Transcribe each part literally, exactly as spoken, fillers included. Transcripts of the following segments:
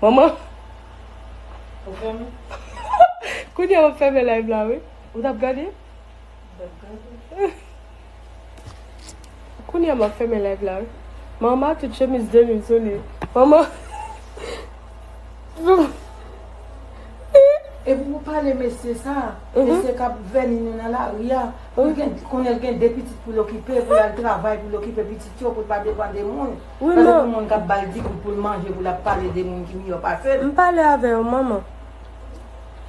Manman, Ou fèmen? Kounye a w ap fèmen live la, wi. Ou t ap gade? M t ap gade. Kounye a m ap fèmen live la, wi. Manman, tout chemiz de mil sou li. Manman. Epi pou pale mesye sa, Mhm. Mesye k ap vèni nou nan lari a, pou l gen, konnen l gen de pitit pou l okipe, pou l al travay, pou l okipe pitit yo, pou l pa depann de moun. Wi, Sa se non. Pou moun k ap ba l diri pou l manje, pou l ap pale de moun ki miyò pase l. M pale avè yo, manman.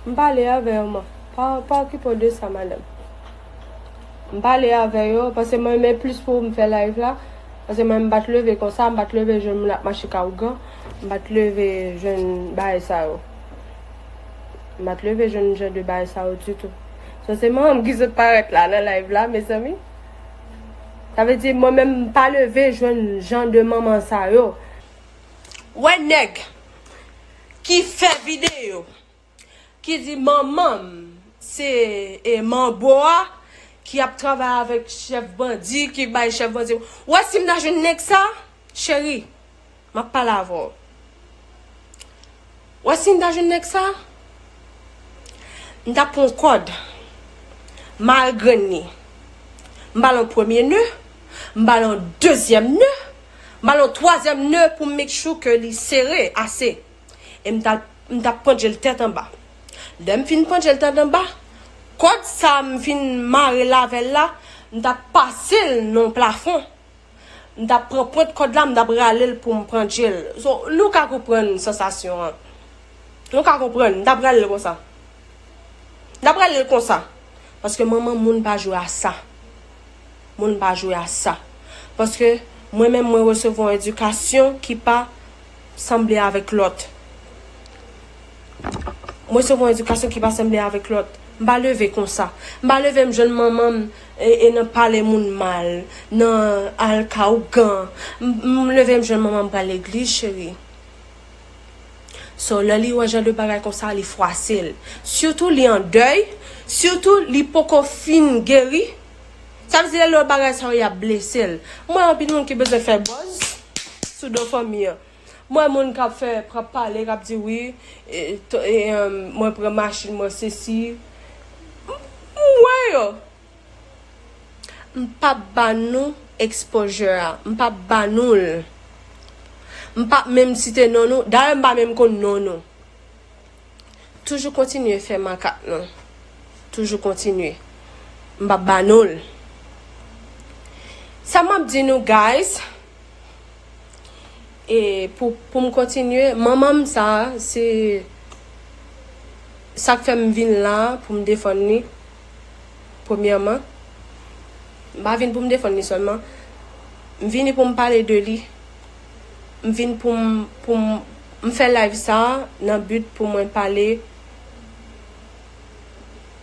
M pale avè yo, man. Pa, pa okipe w de sa, madanm. M pale avè yo, paske mwen renmen plis pou m fè live la. Paske mwen, m pa t leve konsa, m pa t leve jwenn moun ap mache ka ougan. M pa t leve jwenn bagay sa yo. M pa t leve jwenn jan de bagay sa yo ditou. So, se manman m ki sot parèt la nan live la, mezanmi. Sa vle di, mwen menm, m pa leve jwenn jan de manman sa yo. Wè nèg ki fè videyo, ki di manman m se e manbo a, ki ap travay avèk chèf bandi, ki bay chèf bandi. Wè si m ta jwenn nèg sa, cheri, m ap pale avè w. Wè si m ta jwenn nèg sa, m ta pran yon kòd, mare grenn li. M ba l yon premye ne, m ba l yon dezyèm ne, m ba l yon twazyèm ne pou m make sure ke li sere ase. E m ta, m ta pandje l tèt anba. Lè m fin pandje l tèt anba, kòd sa m fin mare l avè l la, m ta pase l nan yon plafon. M t ap pran pwent kòd la, m t ap rale l pou m pandje l. So, nou ka konprann sansasyon an. Nou ka konprann, m t ap rale l konsa. M t ap rale l konsa. Paske manman moun pa jwe a sa. Moun pa jwe a sa. Paske mwen menm mwen resevwa yon edikasyon ki pa sanble avèk lòt. Mwen resevwa yon edikasyon ki pa sanble avèk lòt. M pa leve konsa. M pa leve m jwenn manman m e, e nan pale moun mal, nan al ka ougan. M, m leve m jwenn manman m pral legliz, cheri. So, lè li wè jan de bagay konsa, li fwase l. Sitou li an dèy, sitou li poko fin geri. Sa vle di lè lòt bagay sa yo y ap blese l. M wè anpil moun ki bezwen fè buzz sou do fanmi an. M wè moun k ap fè, k ap pale, k ap di wi, e, to- e, em, mwen pran machin, mwen sesi. M, m wè yo. M p ap ba nou exposure a. M p ap ba nou l. M p ap menm site non nou. Dayè, m pa menm konn non nou. Toujou kontinye fè makak nou. Toujou kontinye. M p ap ba nou l. Sa m ap di nou, guys, e pou, pou m kontinye, manman m sa, se sa k fè m vin la pou m defann li, premyèman. M pa vin pou m defann li sèlman. M vini pou m pale de li. M vin pou m, pou m, m fè live sa nan but pou mwen pale.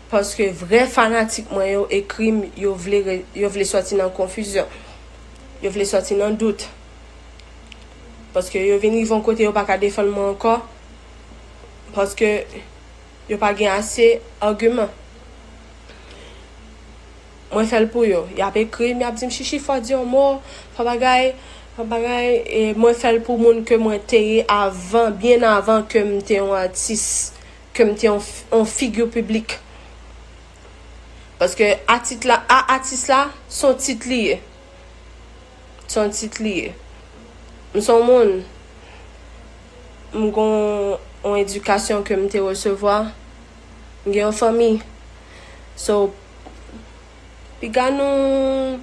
Paske vrè fanatik mwen yo ekri m, yo vle re- yo vle sòti nan konfizyon. Yo vle sòti nan dout. Paske yo vin rive yon kote yo pa ka defann mwen ankò. Paske yo pa gen ase agiman. Mwen fè l pou yo. Y ap ekri m, y ap di m, "Chichi, fò di yon mo, fò bagay, fò bagay." E mwen fè l pou moun ke mwen te ye avan, byen avan ke m te yon atis, ke m te yon, yon figi piblik. Paske atit la, a, atis la, se yon tit li ye. Se yon tit li ye. M se yon moun, m gen yon edikasyon ke m te resevwa. M gen yon fanmi. So, piga nou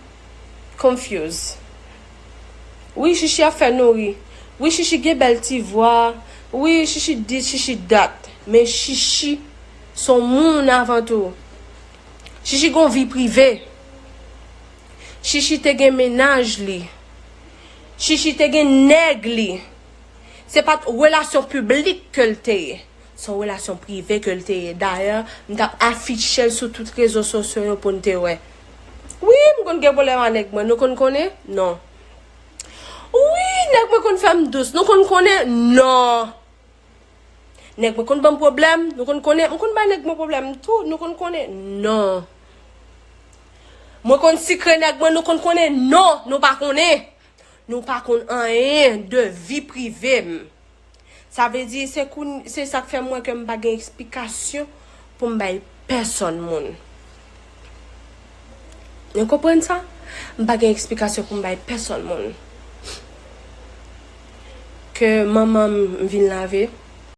confuse. Wi, Chichi ap fè nou ri. Wi, Chichi gen bèl ti vwa. Wi, Chichi dis, Chichi dat. Men Chichi se yon moun avan tou. Chichi gen yon vi prive. Chichi te gen mennaj li. Chichi te gen nèg li. Se pa t relasyon piblik ke l te ye. Se yon relasyon prive ke l te ye. Dayè, m t ap afiche l sou tout rezo sosyo yo pou n te wè. Wi, m konn gen pwoblèm ak nèg mwen. Nou konn konnen? Non. Wi, nèg mwen konn fè m dous. Nou konn konnen? Non. Nèg mwen konn ban m pwoblèm. Nou konn konnen? M konn bay nèg mwen pwoblèm tou. Nou konn konnen? Non. Mwen konn sikre nèg mwen, nou konn konnen? Non, nou pa konnen. Nou pa konn anyen de vi prive m. Sa vle di, se koun-, se sa k fè m wè ke m pa gen eksplikasyon pou m bay pèsonn moun. Nou konprann sa? M pa gen eksplikasyon pou m bay pèsonn moun. Ke manman m vin lave,